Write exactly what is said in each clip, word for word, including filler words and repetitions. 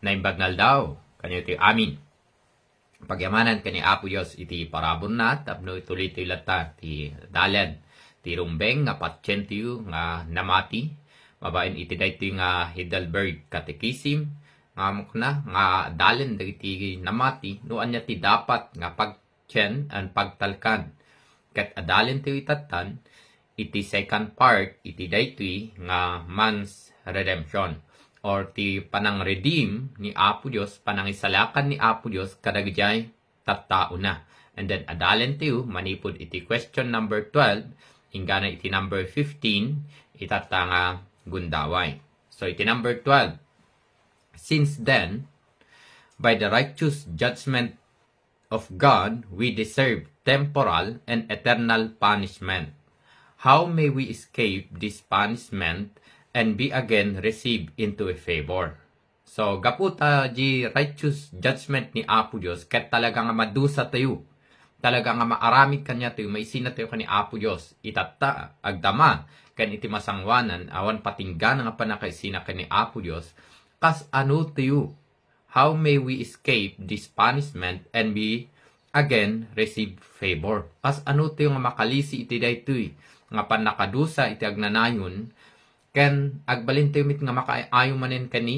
Naimbag nga aldaw, kaniyo ti amin. Pagyamanan ken ni Apo Dios iti paraburna, tapno ituloy-toy latta ti dalen ti rumbeng nga patientayo nga namati, babaen iti daytoy nga Heidelberg Catechism, nga mukna nga dalen dagiti namati, no ania ti dapat nga pag-, ken pagtalkan. Ket adalentayo itattan iti second part iti daytoy nga man's redemption, or ti panangredeem ni Apo Dios, panangisalakan ni Apo Dios kadagijay tattaona. And then adalentayo manipud iti question number twelve, inggana iti number fifteen, itatta nga gundaway. So iti number twelve, since then, by the righteous judgment of God, we deserve temporal and eternal punishment. How may we escape this punishment and be again received into a favor? So, gapu ta di righteous judgment ni Apo Dios, ket talaga nga madusa tayo. Talaga nga maaramid kaniya tayo, maisina tayo kani Apo Dios. Itatta, agdama, ken iti masangoanan, awan patinggana nga pannakaisina kani Apo Dios, kas ano tayo How may we escape this punishment and be again receive favor? Kas ano tayo nga makalisi iti daytoy nga pannakadusa iti agnanayon, ken agbalintayo met nga makaay-ayo manen ken ni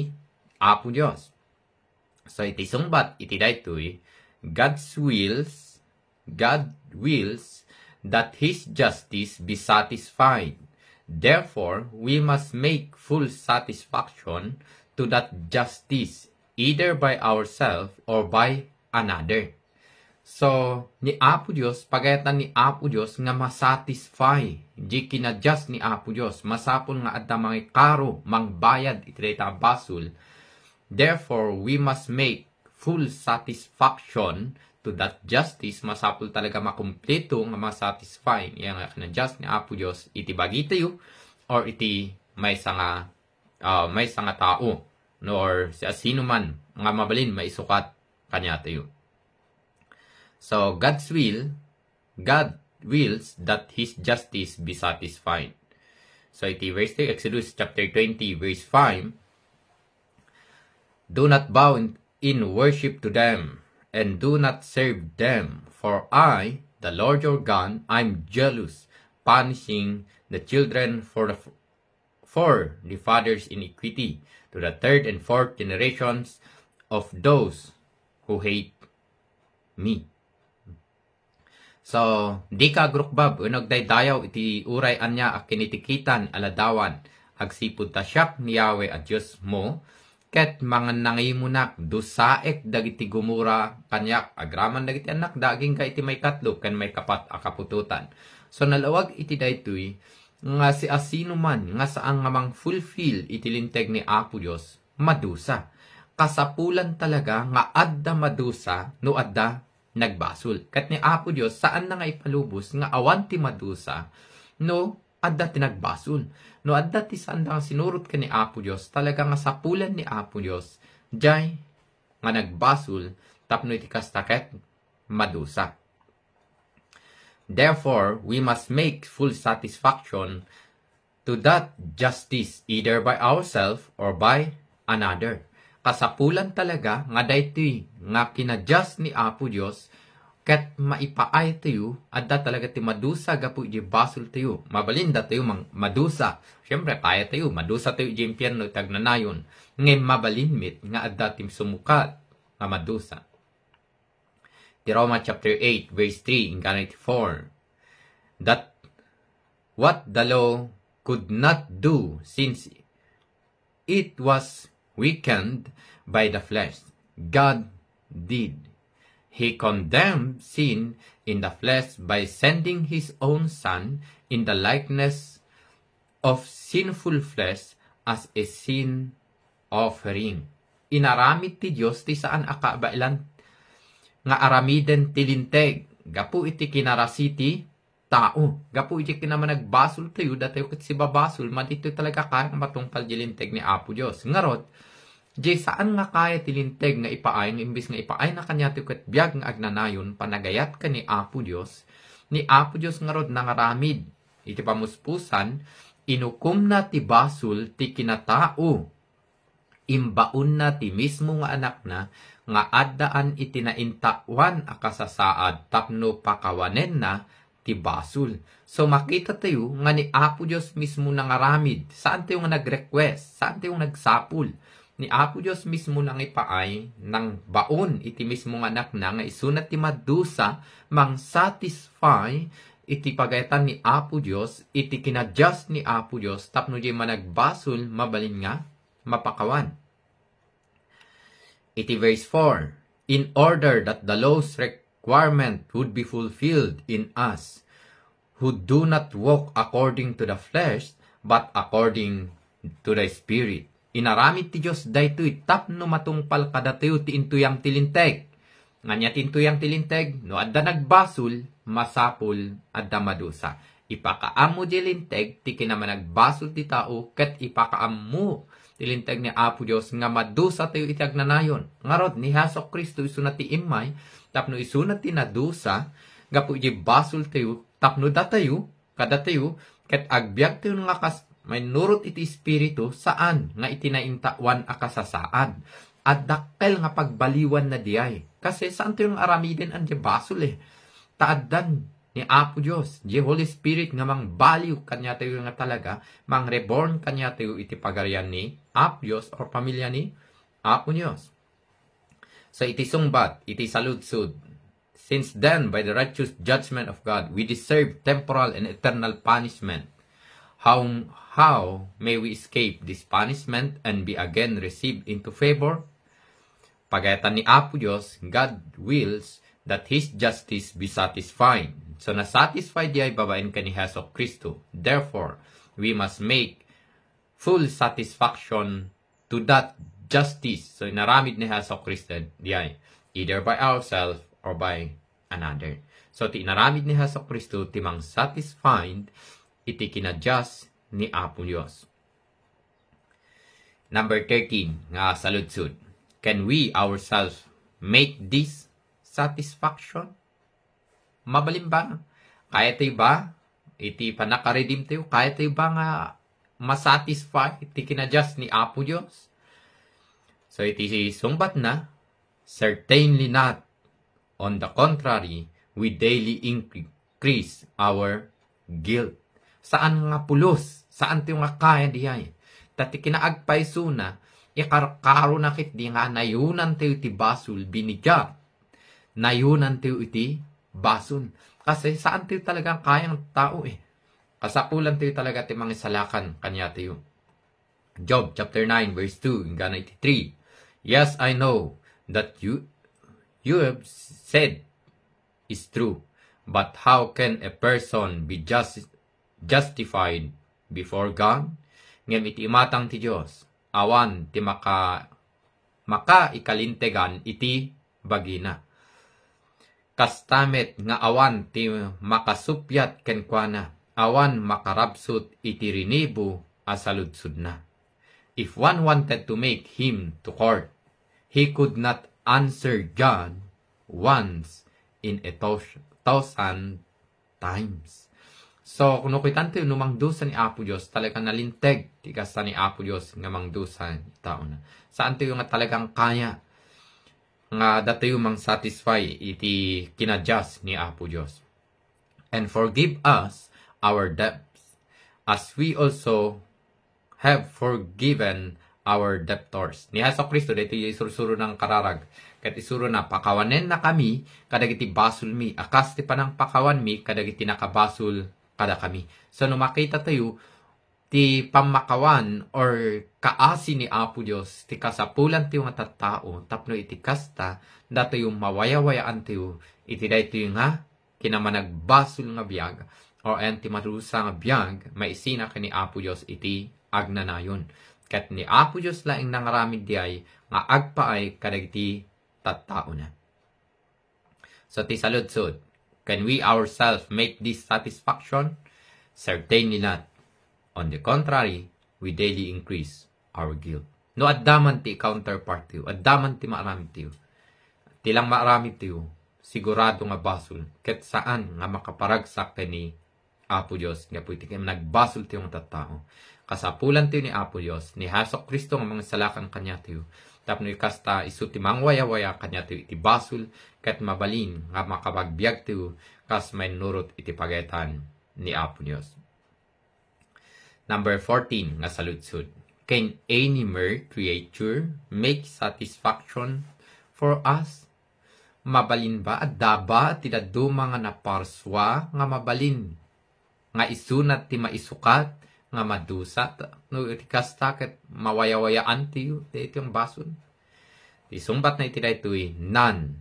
Apo Dios. So, iti sungbat iti daytoy, God's wills God wills that His justice be satisfied. Therefore, we must make full satisfaction to that justice, either by ourselves or by another. So, ni Apo Dios, pagayatan ni Apo Dios nga masatisfy di kinajust ni Apo Dios. Masapul nga adda mangikaro, mangbayad iti dayta a basol. Therefore, we must make full satisfaction to that justice. Masapul talaga makumpleto nga masatisfy iya nga kinajust ni Apo Dios iti bagitayo or iti maysa nga, ah, maysa nga tao, no, or siasinoman nga mabalin maisukat kaniatayo. So, God's will, God wills that His justice be satisfied. So, iti verse three, Exodus chapter twenty, verse five, "Do not bow in, in worship to them, and do not serve them, for I, the Lord your God, I am jealous, punishing the children for the f-, for the father's iniquity to the third and fourth generations of those who hate me." So, dika agrukbab wenno agdaydayaw iti uray ania a kinitikitan a ladawan, agsipud ta siak ni Yahweh a Diosmo, ket mangannangimunak, dusaek dagiti gumura kaniak, agraman dagiti annakda agingga iti maikatlo ken maikapat a kaputotan. So, nalawag iti daytoy nga siasinoman nga saan nga mangfulfill iti linteg ni Apo Dios, madusa. Kasapulan talaga nga adda madusa no adda nagbasol. Ket ni Apo Dios, saanna nga ipalubos nga awan ti madusa no adda ti nagbasol. No adda ti saanda nga sinurot ken ni Apo Dios, talaga nga sapulan ni Apo Dios diay nga nagbasol tapno iti kasta ket madusa. Therefore, we must make full satisfaction to that justice either by ourselves or by another. Kasapulan talaga nga daytoy nga kinajust ni Apo Dios ket maipaay tayo, adda talaga ti madusa gapu iti basol tayo. Mabalin datayo mang-, madusa. Siyempre, kaya tayo, madusa tayo iti impierno iti agnanayon. Ngem mabalin met nga adda ti sumukat nga madusa. Ti Roma chapter eight, verse three, inggana iti four, that what the law could not do, since it was weakened by the flesh, God did. He condemned sin in the flesh by sending his own Son in the likeness of sinful flesh as a sin offering. Inaramid ti Dios ti saan a kabaelan nga aramiden ti linteg gapu iti kinarasi ti tao. Gapu iti kinamanagbasol tayo, datayo ket sibabasol, maditoy talaga kaya nga matungpal di linteg ni Apo Dios. Ngarud, di saan nga kaya ti linteg nga ipaay, nga imbis nga ipaay na kaniya ti ket biag nga agnanayon, panagayat ken ni Apo Dios, ni Apo Dios ngarud nangaramid iti pamuspusan, inukomna ti basol ti kinatao. imbaonna ti mismo nga Anakna nga addaan iti naintawan a kasasaad tapno pakawanenna ti basol. So, makitatayo nga ni Apo Dios mismo nangaramid. Saantayo nga nag-request, saantayo nga nagsapul. Ni Apo Dios mismo nangipaay, nangbaon iti mismo nga Anakna nga isuna ti madusa, mang-satisfy iti pagayatan ni Apo Dios, iti kinadias ni Apo Dios, tapno diay managbasol, mabalin nga mapakawan. Iti verse four, "In order that the law's requirement would be fulfilled in us, who do not walk according to the flesh, but according to the Spirit." Inaramid ti Dios daytoy tapno matungpal kadatayo ti intuyang ti Linteg. Ania ti intuyang ti Linteg? No adda nagbasol, masapul, adda madusa. Ipakaammo diay Linteg ti kinamanagbasol ti tao, ket ipakaammo ti Linteg ni Apo Dios nga madusatayo iti agnanayon. Ngarud, ni Jesu-Cristo isuna ti immay, tapno isuna ti nadusa, gapu iti basoltayo, tapno datayo, kadatayo, ket agbiagtayo nga kas-, mainnurot iti Espiritu, saan nga iti naintawan a kasasaad. Addakkel nga pagbaliwanna diay. Kasi saantayo nga aramiden diay basol eh. Ta addan ni Apo Dios, diay Holy Spirit nga mangbaliw kaniatayo nga talaga, mang-reborn kaniatayo iti pagarian ni Apo Dios or pamilya ni Apo Dios. So, iti sungbat, iti saludsod, "Since then, by the righteous judgment of God, we deserve temporal and eternal punishment. How, how may we escape this punishment and be again received into favor?" Pagayatan ni Apo Dios, God wills that His justice be satisfied. So, nasatisfy diay babaen ken ni Jesu-Cristo. Therefore, we must make full satisfaction to that justice. So, inaramid ni Jesu-Cristo diay, either by ourselves or by another. So, ti inaramid ni Jesu-Cristo ti mang-satisfied iti kinadias ni Apo Dios. Number thirteen nga saludsod, "Can we ourselves make this satisfaction?" Mabalin ba? Kayatayo ba? Iti pannakaredeem tayo, kayatayo ba nga masatisfy iti kinadias ni Apo Dios? So, iti sungbatna, "Certainly not. On the contrary, we daily increase our guilt." Saan nga pulos, saantayo nga kaya diay. Ta ti kinaagpaysona, ikarkarona ketdi nga nayonantayo ti basol, binigat. Nayonantayo iti basol. Kasi saantayo talaga kayang tao eh. Kasapulantayo talaga ti mangisalakan kaniatayo. Job chapter nine, verse two, inggana iti three. "Yes, I know that you, you have said is true, but how can a person be just, justified before God?" Ngem iti imatang ti Dios, awan ti maka-, makaikalintegan iti bagina. Kasta met nga awan ti makasuppiat kenkuana, awan makarabsut iti rinibo a saludsodna. If one wanted to make him to court, he could not answer God once in a thous-, thousand times. So, no kitantayo no mangdusa ni Apo Dios, talaga nalinteg ti kasta ni Apo Dios nga mangdusa ti taona. Saantayo nga talagang kaya nga datayo mang-satisfy iti kinadias ni Apo Dios. "And forgive us our debts, as we also have forgiven our debtors." Ni Jesu-Cristo, daytoy isursuro nang kararag. Ket isurona, "Pakawanennakami kadagiti basolmi, a kas ti panangpakawanmi kadagiti nakabasol kadakami." So, no makitatayo, ti pammakawan or kaasi ni Apo Dios, ti kasapulantayo nga tattao, tapno iti kasta, datayo mawayawayaantayo iti daytoy nga kinamanagbasol nga biag, or ayan ti madusa nga biag, maisina ken ni Apo Dios iti agnanayon. Ket ni Apo Dios laeng nangaramid diay nga agpaay kadagiti tattaona. So, ti saludsod, can we ourselves make this satisfaction? Certainly not. On the contrary, we daily increase our guilt. No, adda man ti counterpart tayo, adda man ti maaramid tayo. Ti lang maaramid tayo, sigurado nga basol, ket saan nga makaparagsak ken ni Apo Dios, gapu iti nagbasol tayo nga tattao. Kasapulantayo ni Apo Dios, ni Jesu-Cristo nga mangisalakan kaniatayo. Tapno ikasta, isu ti mangwayawaya kaniatayo iti basol, ket mabalin nga makapagbiagtayo kas mainnurot iti pagayatan ni Apo Dios. Number fourteen nga saludsod. Can any mere creature make satisfaction for us? Mabalin ba? Adda ba ti dadduma nga naparsua nga mabalin nga isuna ti maisukat nga madusa? No iti kasta ket mawayawayaan ti, ti, ti basol. Ti sungbatna iti daytoy, none.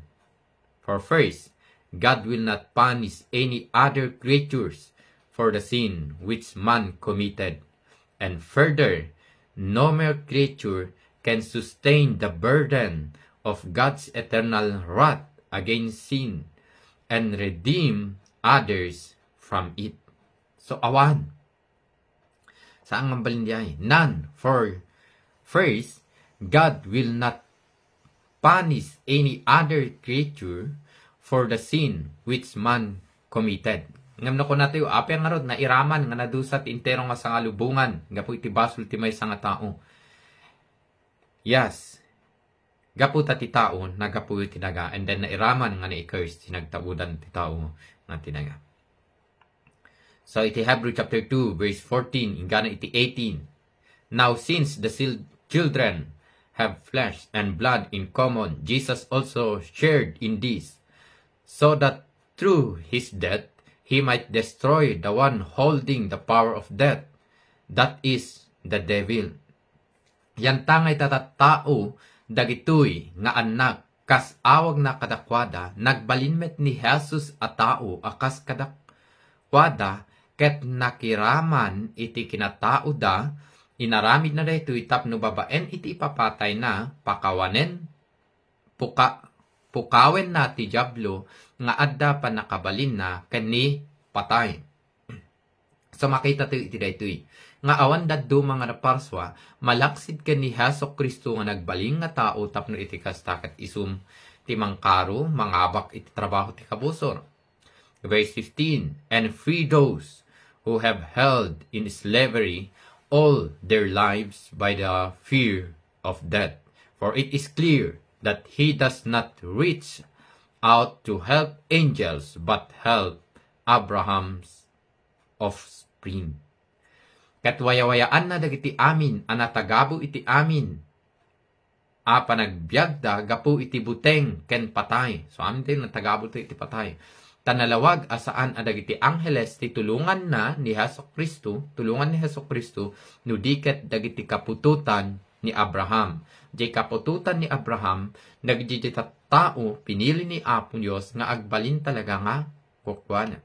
For first, God will not punish any other creatures for the sin which man committed. And further, no mere creature can sustain the burden of God's eternal wrath against sin and redeem others from it. So, awan. Saan nga mabalin diay? None. For first, God will not punish any other creature for the sin which man committed. Ngem no kunatayo, apay ngarud, nairaman nga nadusa ti entero nga sangalubongan gapu iti basol ti maysa nga tao. Yes. Gapu ta ti tao, nagapuyo ti naga, and then nairaman nga na-curse ti nagtaudan ti tao nga ti naga. So, iti Hebrew chapter two, verse fourteen, inggana iti eighteen. Now, since the sil-, children have flesh and blood in common, Jesus also shared in this, so that through his death, he might destroy the one holding the power of death, that is, the devil. Yantangay ta tattao dagitoy nga annak kas awagna kadakuada, nagbalin met ni Jesus a tao a kas kadakuada, ket nakiraman iti kinataoda, inaramidna daytoy tapno babaen iti ipapatayna, pakawanen, puka-, pukawenna ti Diablo nga adda pannakabalinna ken ni patay. So, makitatayo iti daytoy, nga awan dadduma nga naparsua, malaksid ken ni Jesu-Cristo nga nagbalin nga tao tapno iti kasta ket isum ti mangkaro, mangabak iti trabaho ti kabusor. Verse fifteen, "And free those who have held in slavery all their lives by the fear of death. For it is clear that he does not reach out to help angels, but help Abraham's offspring." Ket wayawayaanna dagiti amin a natagabo iti amin a panagbiagda gapu iti buteng ken patay. So, amin tayo natagabo tayo iti patay. Ta nalawag a saan a dagiti angheles ti tulonganna ni Jesu-Cristo, tulongan ni Jesu-Cristo, no di ket dagiti kaputotan ni Abraham. Diay kaputotan ni Abraham, dagiti tattao pinili ni Apo Dios nga agbalin talaga nga kukuana.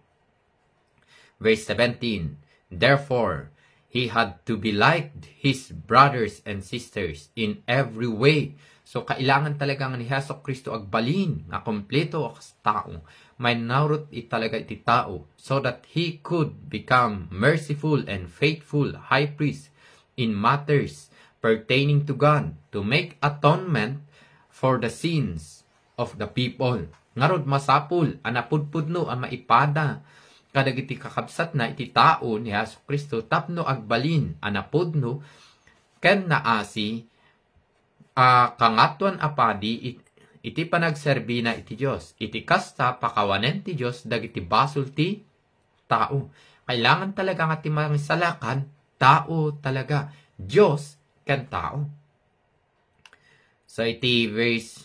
Verse seventeen, "Therefore, he had to be like his brothers and sisters in every way." So, kailangan talaga nga ni Jesu-Cristo agbalin nga kompleto a kas tao. Mainnurot it-, talaga iti tao so that he could become merciful and faithful high priest in matters pertaining to God to make atonement for the sins of the people. Ngarud, masapul a napudpudno a maipada kadagiti kakabsatna iti tao ni Jesu-Cristo tapno agbalin a napudno ken naasi a kangatoan a padi it-, iti panagserbina iti Dios. Iti kasta, pakawanen ti Dios dagiti basol ti tao. Kailangan talaga nga ti mangisalakan, tao talaga. Dios ken tao. So, iti verse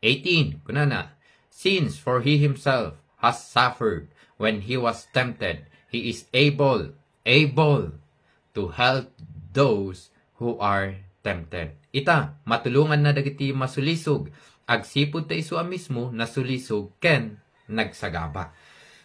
eighteen, kunana, "Since for he himself has suffered when he was tempted, he is able, able to help those who are tempted." Ita, matulonganna dagiti masulisog, agsipud ta isu a mismo nasulisog ken nagsagaba.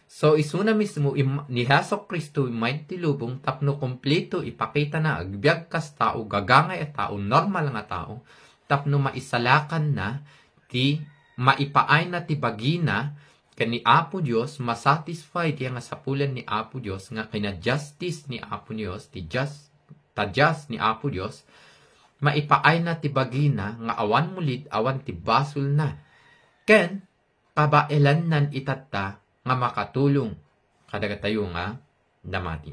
So, isuna mismo im-, ni Jesu-Cristo immay ti lubong tapno kompleto ipakitana, agbiag kas tao, gagangay a tao, normal nga tao, tapno maisalakanna ti maipaayna ti bagina ken ni Apo Dios, masatisfy diay nga sapulan ni Apo Dios nga kina-justice ni Apo Dios, ti just, ta just ni Apo Dios, maipaayna ti bagina nga awan mulid, awan ti basolna. Ken kabaelannan itatta nga makatulong kadagatayo nga namati.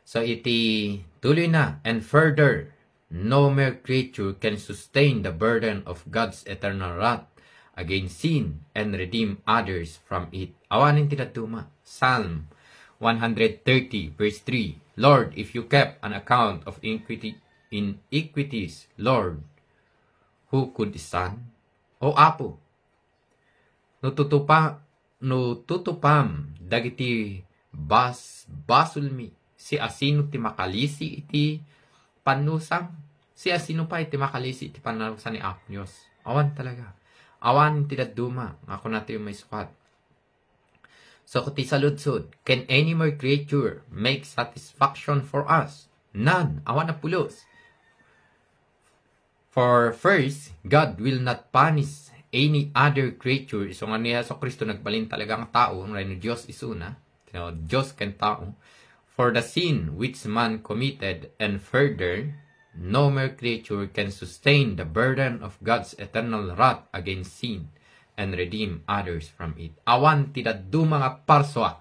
So iti tuloy na, and further, no mere creature can sustain the burden of God's eternal wrath against sin and redeem others from it. Awanen ti dadduma. Psalm one hundred thirty, verse three, Lord, if you kept an account of iniquity, iniquities, Lord, who could stand? O Apo, no tutupa-, no tutupam dagiti bas-, basolmi, siasino ti makalisi iti pannusam? Siasino pay ti makalisi iti pannusam ni Apo Dios? Awan talaga. Awan ti dadduma nga kunatayo maisukat. So, ti saludsod, can any more creature make satisfaction for us? None. Awan a pulos. For first, God will not punish any other creature. Isu nga ni Jesu Cristo nagbalin talaga nga tao, ang Reyno Dios isuna, no, Dios ken tao. For the sin which man committed, and further, no mere creature can sustain the burden of God's eternal wrath against sin and redeem others from it. Awan ti dadduma nga parsua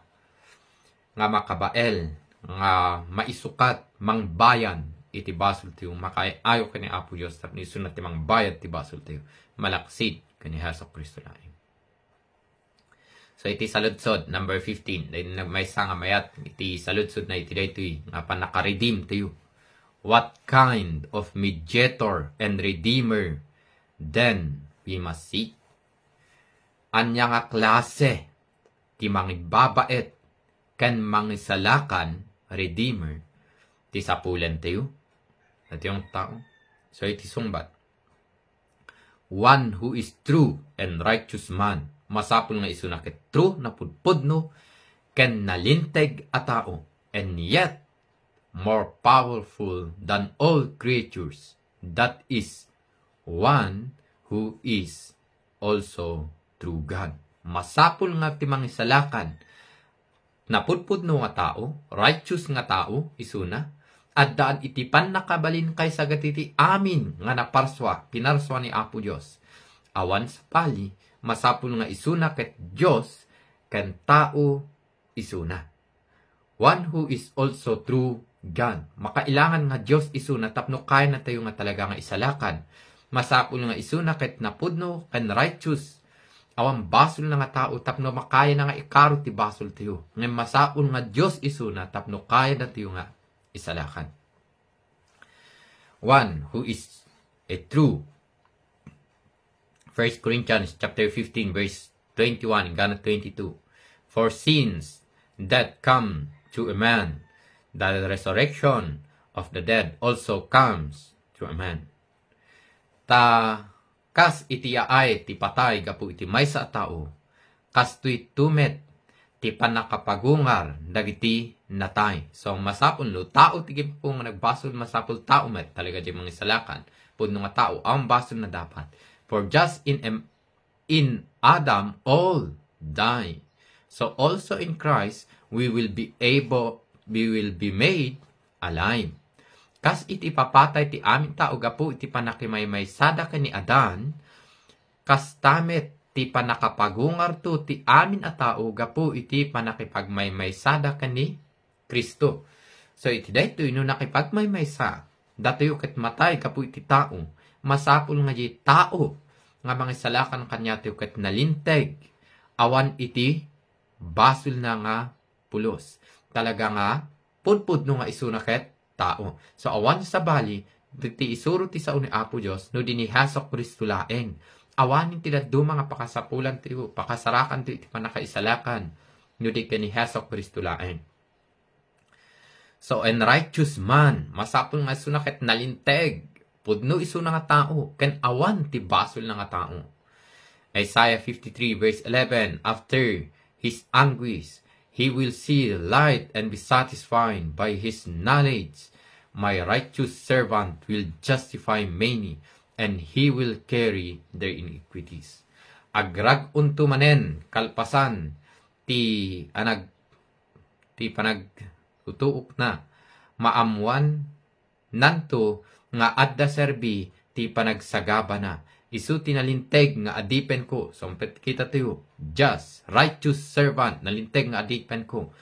nga makabael, nga maisukat, mangbayad iti basoltayo, makaay-ayo ken ni Apo Dios tapno isuna ti mangbayad ti basoltayo, malaksid ken ni Jesu Cristo laeng. So, iti saludsod, number fifteen, daydi maysa nga mayat iti saludsod na iti daytoy nga pannakaredeem tayo. What kind of mediator and redeemer then we must seek? Ania nga klase ti mangibbabaet ken mangisalakan, redeemer, ti sapulentayo? Daytoy nga tao. So, iti sungbat, one who is true and righteous man. Masapul nga isuna ket true, napudpudno, ken nalinteg a tao, and yet more powerful than all creatures. That is one who is also true God. Masapul nga ti mangisalakan, napudpudno nga tao, righteous nga tao, isuna, addaan iti pannakabalin kaysa dagiti amin nga naparsua, pinarsua ni Apo Dios. Awan sabali, masapul nga isuna ket Dios ken tao isuna. One who is also true God. Makailangan nga Dios isuna tapno kayanatayo nga talaga nga isalakan. Masapul nga isuna ket napudno ken righteous. Awan basolna nga tao tapno makayana nga ikaro ti basoltayo. Ngem masapul nga Dios isuna tapno kayanatayo nga isalakan. One who is a true First Corinthians chapter fifteen, verse twenty-one inggana twenty-two. For since death come through a man, the resurrection of the dead also comes through a man. Ta kas iti yaay ti patay gapu iti maysa a tao, kastoy met ti pannakapagungar dagiti natay. So, masapul no tao ti gipupo nga nagbasol, masapul tao met talaga diay mangisalakan. Pudno nga tao, awan basolna dapat. For just in em-, in Adam all die. So also in Christ, we will be able, we will be made alive. Kas iti ipapatay ti amin tao gapu iti pannakimaymaysada ken ni Adan, kasta met ti pannakapagungarto ti amin a tao gapu iti pannakipagmaymaysada ken ni Cristo. So, iti daytoy, no nakipagmaymaysa datayo ket matay gapu iti tao, masapul nga diay tao nga mangisalakan kaniatayo ket nalinteg, awan iti basolna nga pulos. Talaga nga pudpudno nga isuna ket tao. So, awan sabali, ti isuro ti sao ni Apo Dios, no di ni Jesu-Cristo laeng. Awanen ti dadduma nga pakasapulantayo, pakasarakantayo iti pannakaisalakan, no di ken ni Jesu-Cristo laeng. So, and righteous man, masapul nga isuna ket nalinteg, pudno isuna nga tao, ken awan ti basolna nga tao. Isaiah fifty-three verse eleven, after his anguish, he will see light and be satisfied by his knowledge. My righteous servant will justify many, and he will carry their iniquities. Agrag-onto manen kalpasan ti anag-, ti panagtutuokna, maammuannanto nga adda serbi ti panagsagabana. Isu ti nalinteg nga adipenko. Sumpet kitatayo, just, righteous servant, nalinteg nga adipenko.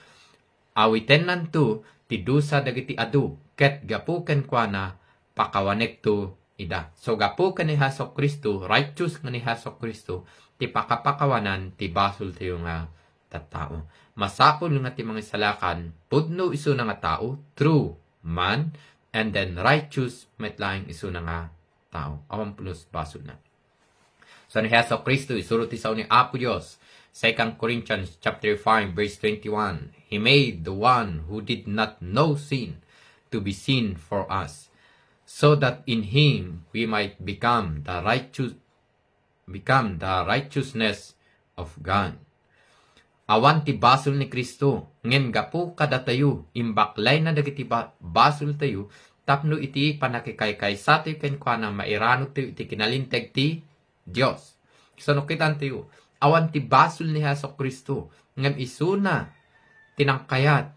Awitennanto ti dusa dagiti adu, ket gapu kenkuana, pakawanekto ida. So, gapu ken ni Jesu-Cristo, righteous nga ni Jesu-Cristo, ti pakapakawanan ti basoltayo nga tattao. Masapul nga ti mangisalakan, pudno isuna nga tao, true man, and then righteous met laeng isuna nga tao. Awan pulos basolna. So, ni Jesu-Cristo, isuro ti sao ni Apo Dios. Second Corinthians chapter five, verse twenty-one, "He made the one who did not know sin to be sin for us, so that in him we might become the righteous, become the righteousness of God." Awan ti basol ni Cristo, ngem gapu kadatayo, imbaklayna dagiti ba-, basoltayo, tapno iti pannakikaykaysato kenkuana, mairanudtayo iti kinalinteg ti Dios. So, no kitantayo, awan ti basol ni Jesu-Cristo, ngem isuna ti nangkayat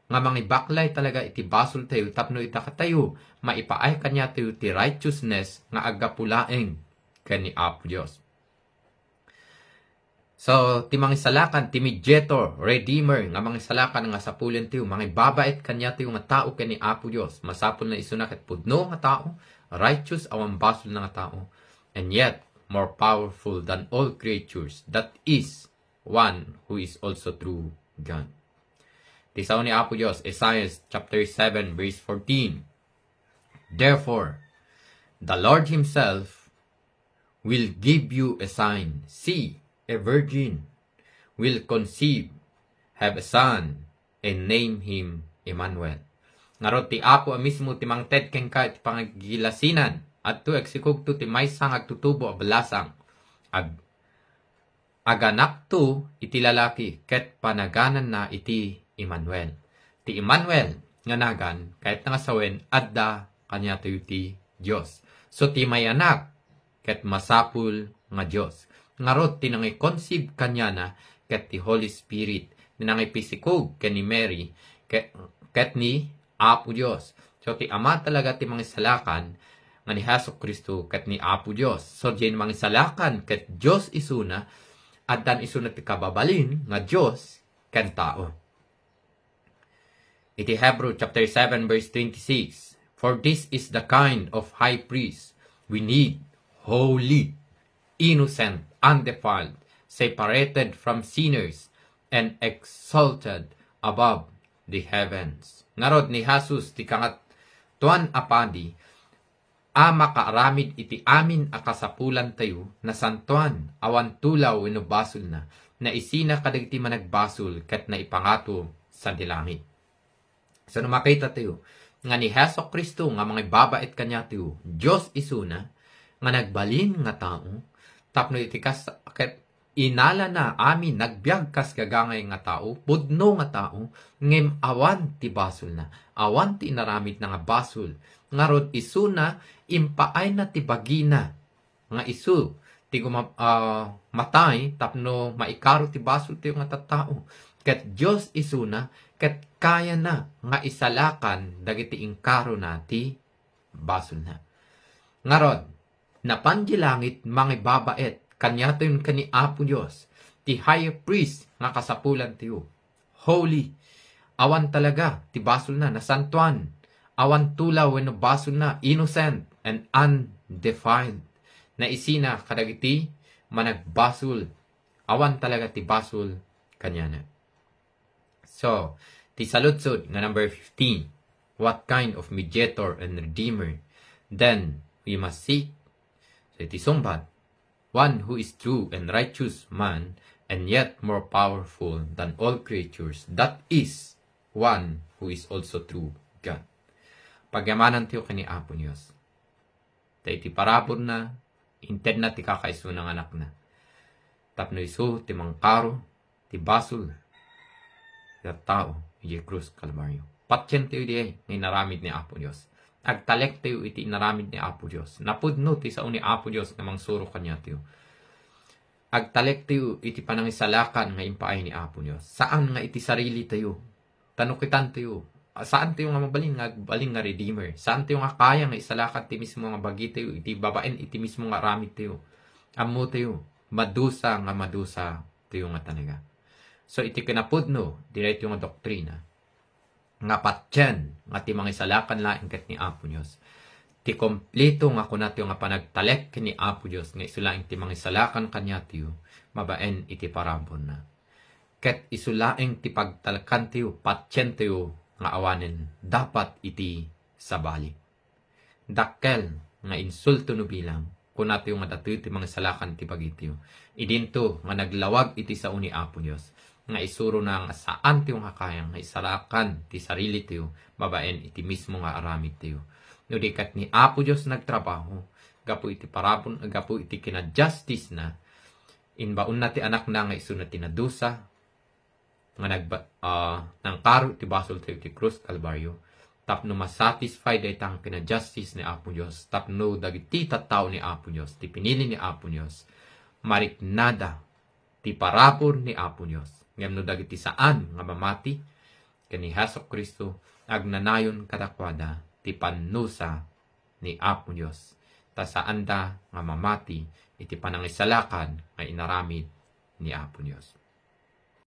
nga mangibaklay talaga iti basoltayo tapno ita katayo, maipaay kaniatayo ti righteousness nga aggapu laeng ken ni Apo Dios. So, ti mangisalakan, ti mediator, redeemer, nga mangisalakan nga sapulentayo, mangibabaet kaniatayo nga tao ken ni Apo Dios. Masapul na isuna ket pudno nga tao, righteous, awan basol na nga tao, and yet more powerful than all creatures. That is one who is also true God. Ti sao ni Apo Dios, Isaiah chapter seven, verse fourteen. "Therefore, the Lord himself will give you a sign. See, a virgin will conceive, have a son, and name him Emmanuel." Ngarud, ti Apo a mismo ti mangted kenka iti pangagilasinan, adto agsikogto ti maysa nga agtutubo a balasang. Ag-, aganakto iti lalaki, ket panagananna iti Emmanuel. Ti Emmanuel nga nagan, kayatna nga sawen, adda kaniatayo ti Dios. So, ti mayanak, ket masapul nga Dios. Ngarud, ti nangi-conceive kaniana, ket ti Holy Spirit. Ti nangipisikog ken ni Mary, ke-, ket ni Apo Dios. So, ti Ama talaga ti mangisalakan nga ni Jesu-Cristo ket ni Apo Dios. So, diay mangisalakan ket Dios isuna, addan isuna ti kababalin nga Dios ken tao. Iti Hebrew chapter seven, verse twenty-six, "For this is the kind of high priest we need, holy, innocent, undefiled, separated from sinners, and exalted above the heavens." Ngarud, ni Jesus ti kangatuan a padi a makaaramid iti amin a kasapulantayo, nasantoan, awan tulaw wenno basolna, naisina kadagiti managbasol ket naipangato sadi langit. So, no makitatayo nga ni Jesu-Cristo nga mangibabaet kaniatayo, Dios isuna nga nagbalin nga tao, tapno iti kas-, ket inalana amin nagbiag kas gagangay nga tao, pudno nga tao, ngem awan ti basolna, awan ti inaramidna nga basol. Ngarud, isuna, impaayna ti bagina nga isu ti guma-, ah, matay tapno maikaro ti basoltayo nga tattao. Ket Dios isuna, ket kayana nga isalakan dagiti inkarona ti basolna. Ngarud, napan di langit mangibabaet kaniatayon ken ni Apo Dios, ti high priest nga kasapulantayo. Holy. Awan talaga ti basolna, nasantoan. Awan tulaw wenno basolna, innocent and undefiled. Naisina kadagiti managbasol. Awan talaga ti basol kaniana. So, ti saludsod nga number fifteen, what kind of mediator and redeemer then we must seek? So, iti sungbat, one who is true and righteous man, and yet more powerful than all creatures, that is, one who is also true God. Pagyamanantayo ken ni Apo Dios. Ta iti paraburna, intedna ti kakaisuna nga anakna. Tapno isu ti mangkaro ti basol ti tattao idiay krus Kalbario. Patientayo idiay nga inaramid ni Apo Dios. Agtalektayo iti inaramid ni Apo Dios. Napudno ti sao ni Apo Dios nga mangsuro kaniatayo. Agtalektayo iti panangisalakan nga impaay ni Apo Dios. Saan nga iti sarilitayo. Ta no kitantayo, saantayo nga mabalin nga, balin nga redeemer. Saantayo nga kaya nga isalakan ti mismo nga bagitayo, iti babaen iti mismo nga aramidtayo. Ammotayo, madusa nga madusatayo nga talaga. So, iti kinapudno, di daytoy nga doktrina, nga patien nga ti mangisalakan laeng ket ni Apo Dios. Ti kompleto nga kunatayo nga panagtalek ken ni Apo Dios nga isu laeng ti mangisalakan kaniatayo babaen iti paraburna. Ket isu laeng ti pagtalekantayo, patientayo nga awanen dapat iti sabali. Dakkel nga insulto no bilang, kunatayo nga datoy ti mangisalakan ti bagitayo. Idinto nga naglawag iti sao ni Apo Dios, nga isurona nga saantayo nga kayang nga isalakan ti sarilitayo babaen iti mismo nga aramidtayo. No di ket ni Apo Dios nagtrabaho, gapu iti parabur, gapu iti kinajustice-na, inbaonna ti Anakna nga isuna ti nadusa, nga nagba-, ah, nangkaro iti basoltayo iti krus Kalbario, tapno masatisfy dayta nga kinajustice ni Apo Dios, tapno dagiti tattao ni Apo Dios, ti pinili ni Apo Dios, mariknada ti parabur ni Apo Dios. Ngem no dagiti saan nga mamati ken ni Jesu-Cristo, agnanayon kadakuada ti pannusa ni Apo Dios, ta saanda nga mamati iti panangisalakan nga inaramid ni Apo Dios.